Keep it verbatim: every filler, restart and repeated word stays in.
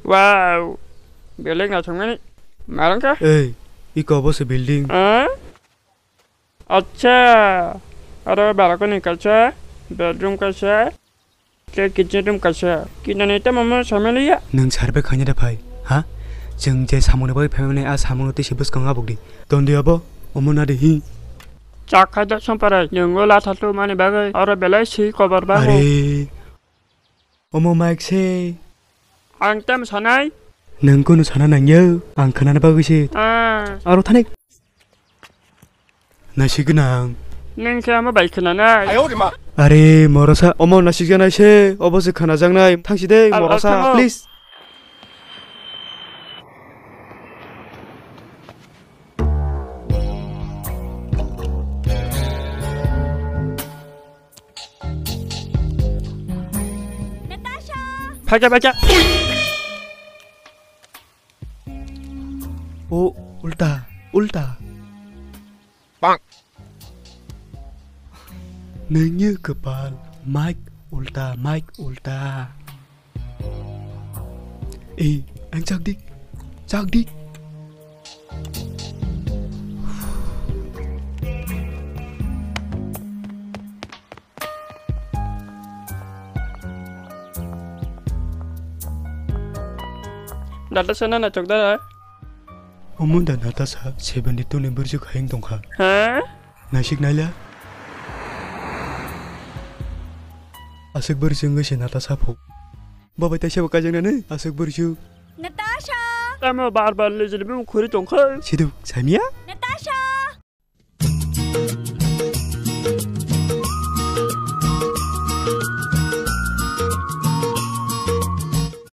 Wow. Belek na thangmani. Marang ka? Ei, iko obo se building. Ah? Acha, aro balcony kaisa, bedroom kaisa, tei kitchen room kaisa. Kinani tamo mo samaliya? Nwng survey khaina da phai, ha? Chwng je samungni bagwi phaimani, a samungno tei se bwskango abukdi. Tondi abo, omo nadi hi? Chak khai da somparai, nwng o latha tumani bagwi, aro belai si kobar bango. Are, omo mic se. Ang tamo sanai? Nwng kunu sana nangya, ang khnana bagwi se. Ah. Aro thani. Naisi gwnang. Nwng khe amo bai khwnanai. Are, morosa, omo naisik janai se, obo se khwnajaknai. Thangsi de, Ar-, ar morosa, thango. Please. Natasha! Phaikha, phaikha. O, ulta, ulta. Bang. Nangni kwpal, mic ulta, mic ulta. Ei, ang chak di, chak di. Natasha na nachok da? Omo da Natasha seventy two ni bwrwswk hayung tongkha. Ha? Naisik naila. Aswk bwrwswk wngwi se Natasha phu. Bo bai taisa bo kaijaknani aswk bwrwswk. Natasha! Tamo bar bar lejini bumung khuri tongkha. Siduk, samiya?